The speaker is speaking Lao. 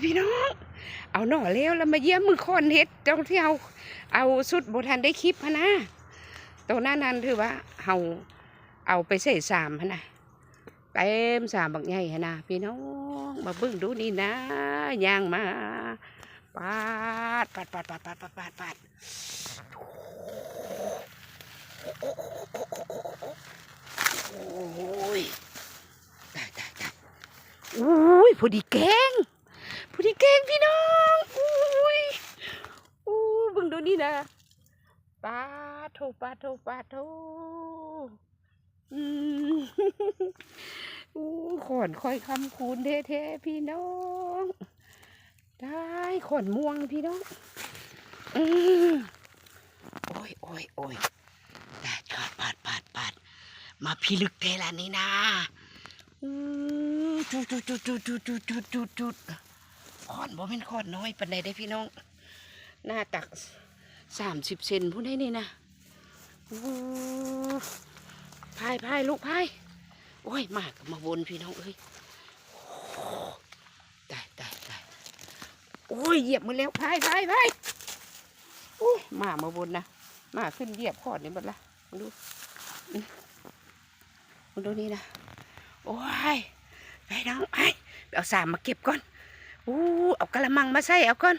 ພີ່ນ້ອງ ເອົາໜໍ່ແລ້ວ ແລ້ວມາຢ້ຽມເບິ່ງຂອນເຫັດ ຕອນທີ່ເຮົາເອົາຊຸດບໍ່ທັນໄດ້ຄລິບຫັ້ນນະ. ໂຕນັ້ນຫັ້ນຖືວ່າເຮົາເອົາໄປໃສ່ຊາມຫັ້ນນະ ເຕັມຊາມບັກໃຫຍ່ຫັ້ນນະພີ່ນ້ອງ. ມາເບິ່ງດູນີ້ນະ ຍ່າງມາ ປາດ ປາດ ປາດ ປາດ ປາດ ປາດ ປາດ ປາດ ໂອ້ຍ ຕາຍ ຕາຍ ຕາຍ ໂອ້ຍ ພໍດີແກງ ພໍດີແກງພີ່ນ້ອງ. ໂອ້ຍ ໂອ້ ເບິ່ງດູນີ້ນະ ປາດໂທ້ ປາດໂທ້ ປາດໂທ້. ອືມ ໂອ້ ຂອນຂ້ອຍຄ້ຳຄູນແທ້ໆ ພີ່ນ້ອງ. ຕາຍ ຂອນມ່ວງພີ່ນ້ອງ. ອືມ ໂອ້ຍ ໂອ້ຍ ໂອ້ຍ ຕາຍ ປາດ ປາດ ປາດ ມາພິລຶກແທ້ລະນີ້ນາ. ອືມ ຈຸດ ຈຸດ ຈຸດ ຂອນບໍ່ແມ່ນຂອນນ້ອຍປານໃດເດ້ພີ່ນ້ອງ ໜ້າຕັກສາມສິບເຊັນພຸ້ນໃດນີ້ນະ. ໂອ້ ພາຍ ພາຍ ລູກພາຍ. ໂອ້ຍ ໝາກໍມາວົນພີ່ນ້ອງເອີຍ. ຕາຍ ຕາຍ ຕາຍ ໂອ້ຍ ຢຽບໝົດແລ້ວ ພາຍ ພາຍ ພາຍ. ໂອ້ຍ ໝາມາວົນນະ ໝາຂຶ້ນຢຽບຂອນນີ້ເບິດລະ. ເບິ່ງດູ ເບິ່ງດູນີ້ນະ. ໂອ້ຍ ໄປນ້ອງ ໄປ ໄປເອົາສາມມາເກັບກ່ອນ. ໂອ້ ເອົາກະລະມັງມາໃສ່ເອົາກ່ອນ.